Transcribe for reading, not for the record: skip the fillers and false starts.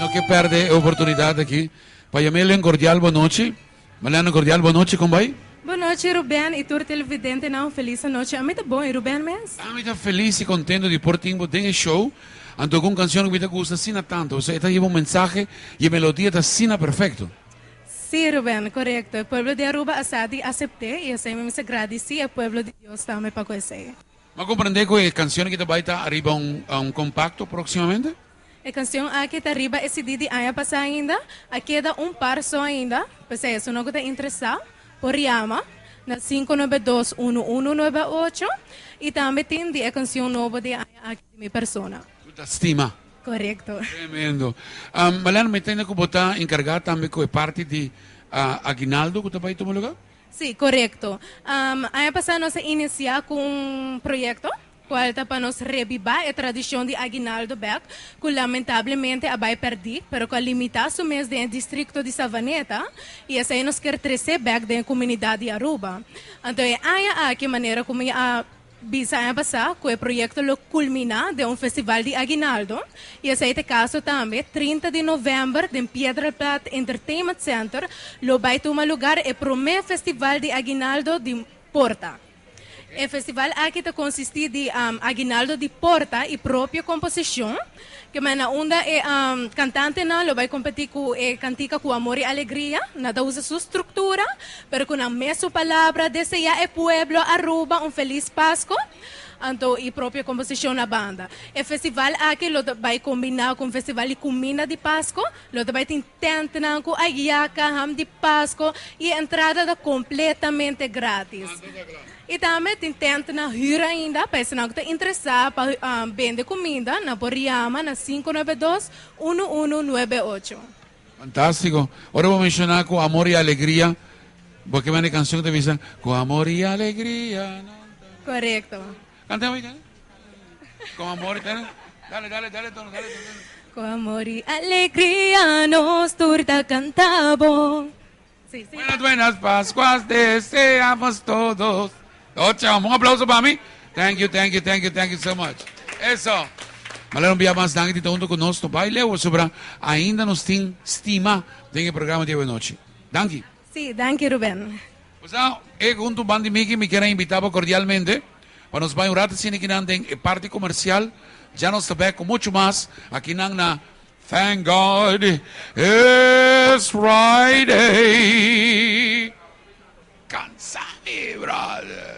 No ke perde e oportunidad aki pa yam'el un cordial bon nochi. Marlene, un cordial bon nochi, con bai? Bon nochi Ruben y tur televidentenan un feliz anochi. Ami ta bon y Ruben mes? Ami ta feliz y contento di por tin bo den e show. Anto cu un cancion cu mi ta gusta asina tanto. Osea e ta hiba un mensahe y e melodia ta asina perfecto. Sí Ruben, corecto. E pueblo di Aruba a sa di acepte y esey mi mester gradici e pueblo di Dios tambe pa cu esey. Mi a comprende cu e cancion aki ta bay ta ariba un compacto proximamente? E cancion aki ta riba e CD di aña pasa ainda. A keda un par so ainda. P'esey esun cu ta interesa por yama na 592 1198 y tambe tin di e cancion nobo di aña aki di mi persona. Cu ta Stima. Corecto. Tremendo. Marlene, mi tende cu bo ta encarga tambe cu e parti di aguinaldo cu ta bay tuma lugar? Sí, corecto. Aña pasa nos a inicia cu un proyecto cual ta pa nos rebiba e tradicion di aguinaldo bek, cu lamentablemente a bay perdi, pero cu a limita su mes den e districto di Savaneta, y esey nos kier trece bek den e comunidad di Aruba. Anto e aña aki, manera cu mi a bisa aña pasa, cu e proyecto lo culmina den un festival di aguinaldo, y esey ta e caso tambe, 30 di november den Piedra Plat Entertainment Center lo bay tuma lugar e prome festival di aguinaldo di Porta. E festival aki ta consisti di aguinaldo di Porta y propio composicion, ke men na unda e cantantenan lo bay competi cu e cantica Cu Amor y Alegria. Nan ta usa su structura, pero cu nan mesun palabra desea e pueblo Aruba un feliz Pasco, anto y propio composicion na banda. E festival aki lo bay combina cu un festival di cuminda di Pasco, lo ta bay tin tentnan cu ayaca, ham di Pasco y e entrada ta completamente gratis. Y tambe tin tentnan huur ainda, pa esnan cu ta interesa pa bende cuminda, nan por yama na 592 1198. Fantastico. Ora bo menciona Cu Amor y Alegria, bo ke manda e cancion ta bisa "Cu amor y alegria". Corecto. Canta ahorita. Con amor y dale, dale, dale, dale, tono, dale, tono. Cu amor y alegria nos tur ta canta bo. Sí. Buenas, buenas Pascuas deseamos todos. Ocho, un aplauso pa mi. Thank you, thank you, thank you, thank you so much. Eso. Malera un bia mas danki di hunto cu nos. No bay leu sobra ainda nos tin Stima den e programa di anochi. Danki. Sí, danki Ruben. Osea, e hunto bandi Miki mi kier invita bo cordialmente pa nos bay un rato asina aki nan den e parti comercial. Ya nos ta back cu mucho mas aki nan na Thank God It's Friday. Cansa mi, brother.